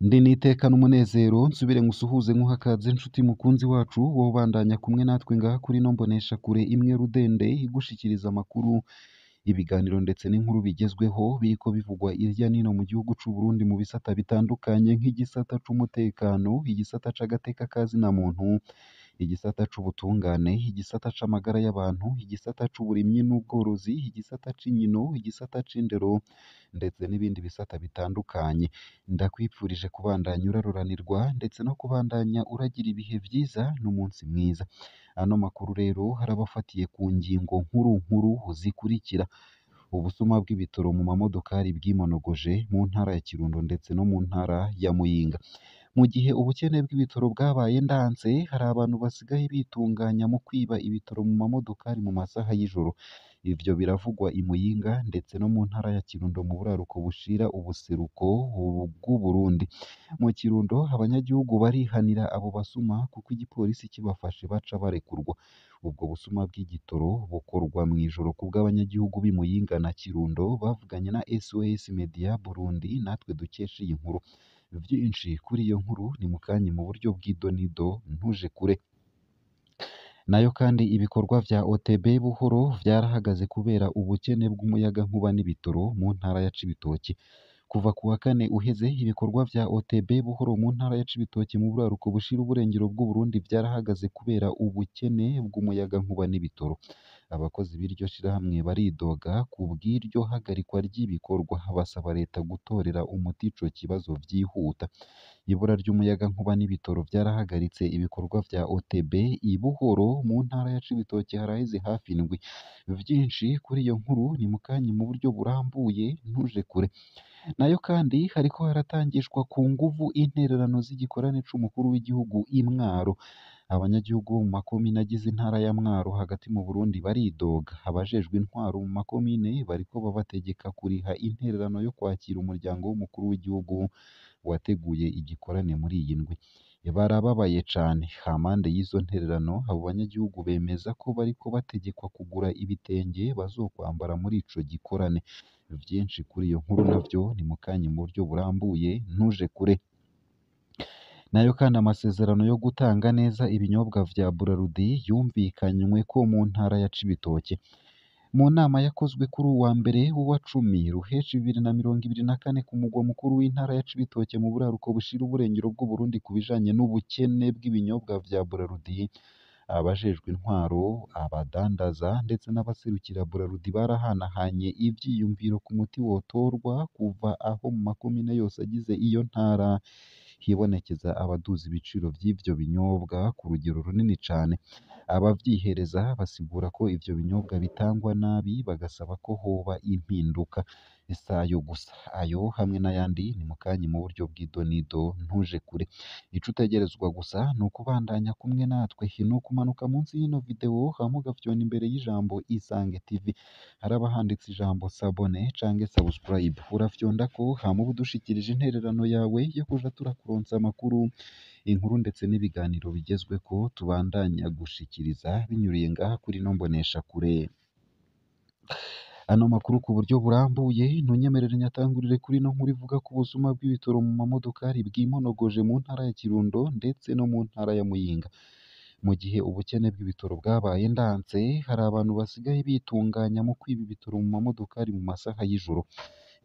Ndi n'iteka n'umunezero nsubire ngusuhuze nkuhakaze nshuti mukunzi wacu wowe ubandanya kumwe natwe ngaha kuri ino mboneshakure imwe rudende igushikiriza amakuru, ibiganiro ndetse n'inkuru bigezweho biriko bivugwa irya nino mu gihugu c'u Burundi mu bisata bitandukanye nk'igisata c'umutekano, igisata c'agateka ka zina muntu, igisata c'ubutungane, igisata c'amagara y'abantu, igisata c'uburimyi n'ubworozi, igisata c'inkino, igisata c'indero ndetse n'ibindi bisata bitandukanye. Ndakwipfurije kubandanya uraruranirwa ndetse no kubandanya uragira ibihe vyiza n'umunsi mwiza. Ano makuru rero harabafatiye ku ngingo nkuru nkuru zikurikira: ubusuma bw'ibitoro mu mamodokari bwimonogoje mu ntara ya Kirundo ndetse no mu ntara ya Muyinga. Mu gihe ubukene bw'ibitoro bwabaye ndanse, hari abantu basigaye bitunganya mu kwiba ibitoro mu mamodokari mu masaha y'ijoro. Ivyo biravugwa i Muyinga ndetse no mu ntara ya Kirundo mu buraruko bushira ubuseruko bw'Uburundi. Mu Kirundo abanyagihugu barihanira abo basuma kuko igipolisi kibafashe baca barekurwa. Ubwo busuma bw'igitoro bukorwa mw'ijoro kubw'abanyagihugu b'i Muyinga na Kirundo bavuganye na SOS Media Burundi natwe dukesha iyi nkuru. Vyinshi kuri iyo nkuru ni mukanya mu buryo bw'idonido ntuje kure. Nayo kandi ibikorwa vya OTB Buhoro vyarahagaze kubera ubukene bw'umuyagankuba n'ibitoro mu ntara ya Cibitoke. Kuva ku wa kane uheze ibikorwa vya OTB Buhoro mu ntara ya Cibitoke mu buraruko bushira uburengero bw'Uburundi vyarahagaze kubera ubukene bw'umuyagankuba n'ibitoro. Abakozi b'iryo shirahamwe baridoga ku bw'iryo hagarikwa ry'ibikorwa, basaba leta gutorera umuti ico kibazo vyihuta. Ibura ry'umuyagankuba n'ibitoro vyarahagaritse ibikorwa vya OTB i Buhoro mu ntara ya Cibitoke haraheze hafi indwi. Vyinshi kuri iyo nkuru ni mukanya mu buryo burambuye ntuje kure. Nayo kandi hariko haratangishwa ku nguvu intererano z'igikorane c'umukuru w'igihugu i Mwaro. Abanyagihugu bo mu makomine agize intara ya Mwaro hagati mu Burundi baridoga. Abajejwe intwaro mu makomine bariko babategeka kuriha intererano yo kwakira umuryango w'umukuru w'igihugu wateguye igikorane muri iyi ndwi. Barababaye cane. Hampande y'izo ntererano, abo banyagihugu bemeza ko bariko bategekwa kugura ibitenge bazokwambara muri ico gikorane. Vyinshi kuri iyo nkuru navyo ni mukanya mu buryo burambuye ntuje kure. Nayo kandi amasezerano yo gutanga neza ibinyobwa vya Braludi yumvikanyweko mu ntara ya Cibitoke. Mu nama yakozwe kuri uwa mbere w'uwa cumi Ruheshi 2024 ku mugwa mukuru w'intara ya Cibitoke mu buraruko bushira uburengero bw'Uburundi ku bijanye n'ubukene bw'ibinyobwa vya Braludi, abajejwe intwaro, abadandaza ndetse n'abaserukira Braludi barahanahanye ivyiyumviro ku muti wotorwa kuva aho mu makomine yose agize iyo ntara hibonekeza abaduza ibiciro vy'ivyo binyobwa ku rugero runini cane. Abavyihereza basigura ko ivyo binyobwa bitangwa nabi bagasaba ko hoba impinduka. Si ayo gusa, ayo hamwe n'ayandi ni mukanya mu buryo bw'idonido ntuje kure. Ico utegerezwa gusa ni ukubandanya kumwe natwe, ni ukumanuka munsi y'ino video hama ugafyona imbere y'ijambo Isange TV. Haraba handitse ijambo s'abonner canke subscribe. Urafyondako hama uba udushikirije intererano yawe yo kuja turakuronsa amakuru, inkuru ndetse n'ibiganiro bigezweko tubandanya gushikiriza binyuriye ngaha kuri ino mboneshakure. Ano makuru ku buryo burambuye ntunyemerere nyatangurire kuri ino nkuru ivuga ku busuma bw'ibitoro mu mamodokari bwimonogoje mu ntara ya Kirundo ndetse no mu ntara ya Muyinga. Mu gihe ubukene bw'ibitoro bwabaye ndanse, hari abantu basigaye bitunganya mu kwiba ibitoro mu mamodokari mu masaha y'ijoro.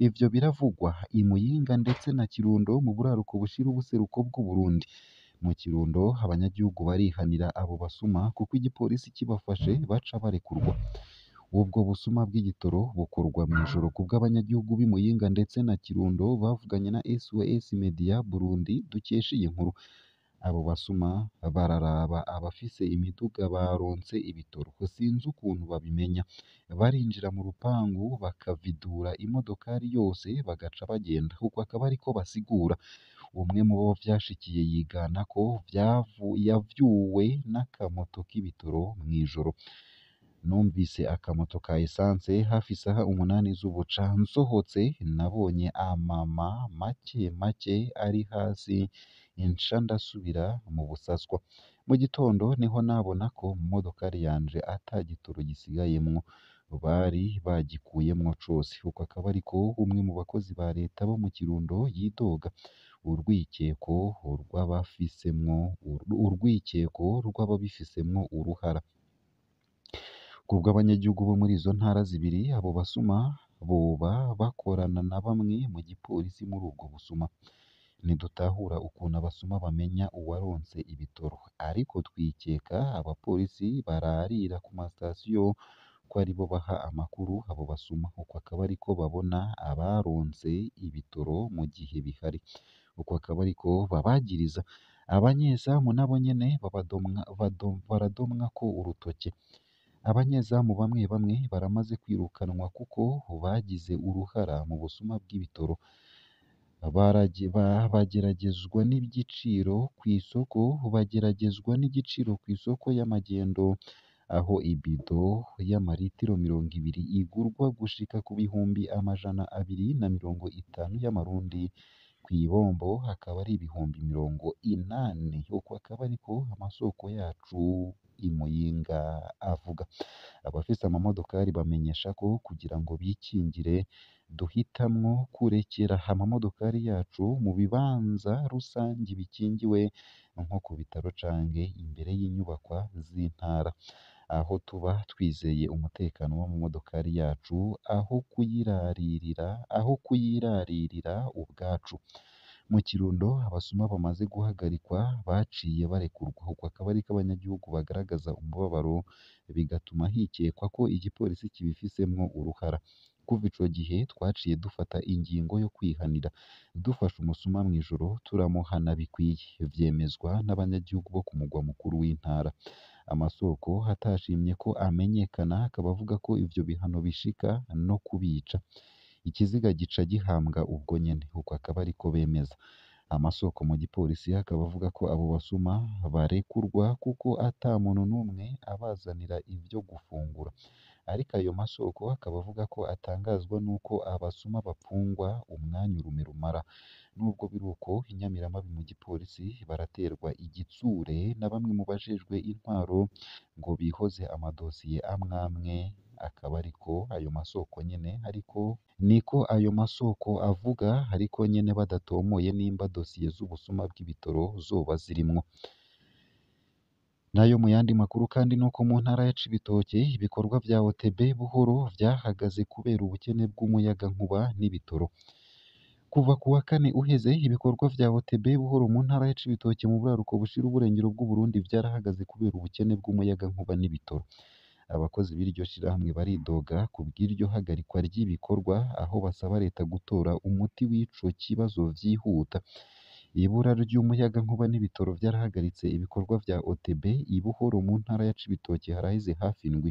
Ivyo biravugwa i Muyinga ndetse na Kirundo mu buraruko bushira ubuseruko bw'Uburundi. Mu Kirundo abanyagihugu barihanira abo basuma kuko igipolisi kibafashe baca barekurwa. Ubwo busuma bw'igitoro bukorwa mw'ijoro kubw'abanyagihugu b'i Muyinga ndetse na Kirundo bavuganye na SOS Media Burundi dukesha iyi nkuru. Abo basuma bararaba abafise imiduga baronse ibitoro, sinzi ukuntu babimenya. Barinjira mu rupangu bakavidura imodokari yose bagaca bagenda, uko akaba ariko basigura. Umwe mu bo vyashikiye yigana ko yavyuwe n'akamoto k'ibitoro mw'ijoro. Numvise akamoto ka essence hafi isaha 8 z'ubuca, nsohotse nabonye amama make make ari hasi nca ndasubira mu busaswa. Mu gitondo niho nabona ko mu modokari yanje ata gitoro gisigayemwo, bari bagikuyemwo cose." Uko akaba ariko umwe mu bakozi ba leta bo mu Kirundo yidoga. Urwikeko rw'abafisemwo urwikeko rw'ababifisemwo uruhara. Kubw'abanyagihugu bo muri izo ntara zibiri, abo basuma boba bakorana na bamwe mu gipolisi muri ubwo busuma. Ntidutahura ukuntu abasuma bamenya uwaronse ibitoro, ariko twikeka abapolisi bararira ku masitasiyo ko aribo baha amakuru abo basuma. Uko akaba ariko babona abaronse ibitoro mu gihe bihari. Uko akaba ariko babagiriza. Abanyezamu nabo nyene baradomwako urutoke. Abanyezamu bamwe bamwe baramaze kwirukanwa kuko bagize uruhara mu busuma bw'ibitoro. Bageragezwa n'igiciro kw'isoko bageragezwa n'igiciro kw'isoko y'amagendo, aho ibido y'amaritiro 20 igurwa gushika ku 250,000 y'amarundi, kw'ibombo akaba ari 80,000. Uko akaba ariko amasoko yacu i Muyinga avuga. Abafise amamodokari bamenyesha ko kugira ngo bikingire duhitamwo kurekera amamodokari yacu mu bibanza rusangi bikingiwe nko ku bitaro canke imbere y'inyubakwa z'intara, aho tuba twizeye umutekano w'amamodokari yacu aho kuyiraririra ubwacu. Mu Kirundo abasuma bamaze guhagarikwa baciye barekurwa. Uko akaba ariko abanyagihugu bagaragaza umubabaro, bigatuma hikekwa ko igipolisi kibifisemwo uruhara. Kuva ico gihe twaciye dufata ingingo yo kwihanira. Dufashe umusuma mw'ijoro turamuhana bikwiye, vyemezwa n'abanyagihugu bo ku mugwa mukuru w'intara. Amasoko atashimye ko amenyekana akaba avuga ko ivyo bihano bishika no kubica. Ikiziga gica gihambwa ubwo nyene. Uko akaba ariko bemeza. Amasoko mu gipolisi akaba avuga ko abo basuma barekurwa kuko ata muntu n'umwe abazanira ivyo gufungura. Ariko ayo masoko akaba avuga ko atangazwa n'uko abasuma bapfungwa umwanya urume rumara. Nubwo biruko, inyamiramabi mu gipolisi baraterwa igitsure na bamwe mu bajejwe intwaro ngo bihoze amadosiye amwamwe, akaba ariko ayo masoko nyene ariko niko ayo masoko avuga, ariko nyene badatomoye nimba dosiye z'ubusuma bw'ibitoro zoba zirimwo. Nayo mu yandi makuru kandi nuko mu ntara ya Cibitoke ibikorwa vya OTB Buhoro vyahagaze kubera ubukene bw'umuyagankuba n'ibitoro. Kuva ku wa kane uheze ibikorwa vya OTB Buhoro mu ntara ya Cibitoke mu buraruko bushira uburengero bw'Uburundi vyarahagaze kubera ubukene bw'umuyagankuba n'ibitoro. Abakozi b'iryo shirahamwe baridoga kubw'iryo hagarikwa ry'ibikorwa, aho basaba leta gutora umuti w'ico kibazo vyihuta. Ibura ry'umuyagankuba n'ibitoro vyarahagaritse ibikorwa vya OTB i Buhoro mu ntara ya Cibitoke haraheze hafi indwi.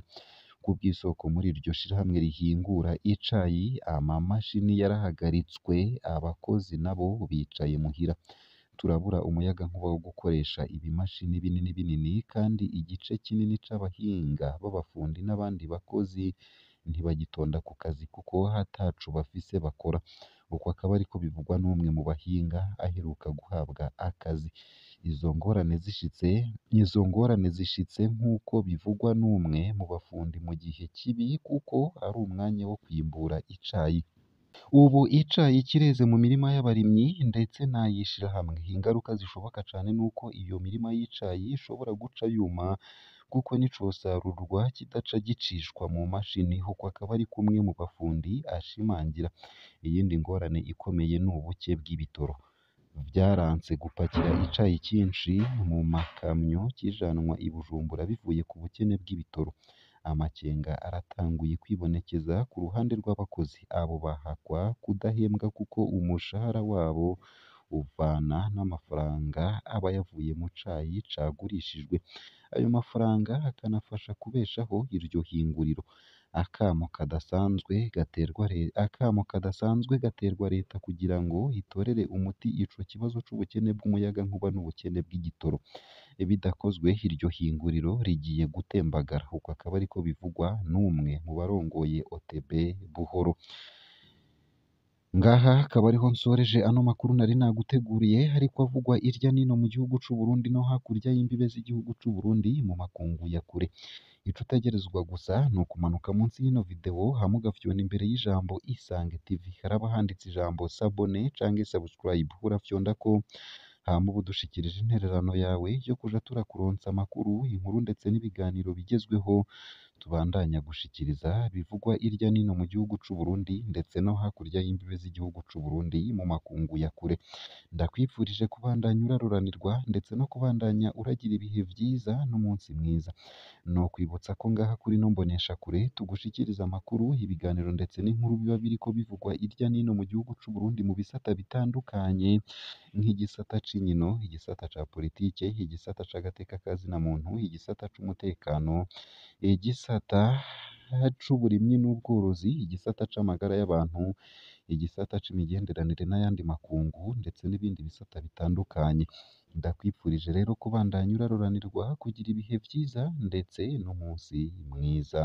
Kubw'isoko muri iryo shirahamwe rihingura icayi, amamashini yarahagaritswe, abakozi nabo bicaye muhira. Turabura umuyagankuba wo gukoresha ibimashini binini binini, kandi igice kinini c'abahinga b'abafundi n'abandi bakozi ntibagitonda ku kazi kuko ataco bafise bakora. Uko akaba ariko bivugwa n'umwe mu bahinga aheruka guhabwa akazi. Izo ngorane zishitse nk'uko bivugwa n'umwe mu bafundi mu gihe kibi kuko ari umwanya wo kwimbura icayi. Ubu icayi kireze mu mirima y'abarimyi ndetse n'ay'ishirahamwe. Ingaruka zishoboka cane nuko iyo mirima y'icayi ishobora guca yuma kuko nicosarurwa kidaca gicishwa mu mashini. Uko akaba ari kumwe mu bafundi ashimangira. Iyindi ngorane ikomeye ni ubuke bw'ibitoro. Vyaranse gupakira icayi cinshi mu makamyo kijanwa i Bujumbura bivuye ku bukene bw'ibitoro. Amakenga aratanguye kwibonekeza ku ruhande rw'abakozi. Abo bahakwa kudahembwa kuko umushahara wabo uvana n'amafaranga aba yavuye mu cayi cagurishijwe. Ayo mafaranga akanafasha kubeshaho iryo hinguriro. Akamo kadasanzwe gaterwa leta kugira ngo itorere umuti ico kibazo c'ubukene bw'umuyagankuba n'ubukene bw'igitoro. Bidakozwe iryo hinguriro rigiye gutembagara. Uko akaba ariko bivugwa n'umwe mu barongoye OTB Buhoro. Ngaha akaba ariho nsoreje ano makuru nari naguteguriye ariko avugwa irya nino mu gihugu c'u Burundi no hakurya y'imbibe z'igihugu c'u Burundi mu makungu ya kure. Ico utegerezwa gusa ni ukumanuka munsi y'ino video hama ugafyona imbere y'ijambo Isange TV, haraba handitse ijambo s'abonner canke subscribe, urafyondako hama uba udushikirije intererano yawe yo kuja turakuronsa amakuru, inkuru ndetse n'ibiganiro bigezweho tubandanya gushikiriza bivugwa irya nino mu gihugu c'u Burundi ndetse no hakurya y'imbibe z'igihugu c'u Burundi mu makungu ya kure. Ndakwifurije kubandanya uraruranirwa ndetse no kubandanya uragira ibihe vyiza n'umunsi mwiza. Nokwibutsa ko ngaha kuri ino mboneshakure tugushikiriza amakuru, ibiganiro ndetse n'inkuru biba biriko bivugwa irya nino mu gihugu c'u Burundi mu bisata bitandukanye nk'igisata c'inkino, igisata ca politike, igisata c'agateka ka zina muntu, igisata c'umutekano, igisata c'uburimyi n'ubworozi, igisata c'amagara y'abantu, igisata c'imigenderanire n'ayandi makungu ndetse n'ibindi bisata bitandukanye. Ndakwifurije rero kubandanya uraruranirwa, kugira ibihe vyiza ndetse n'umunsi mwiza.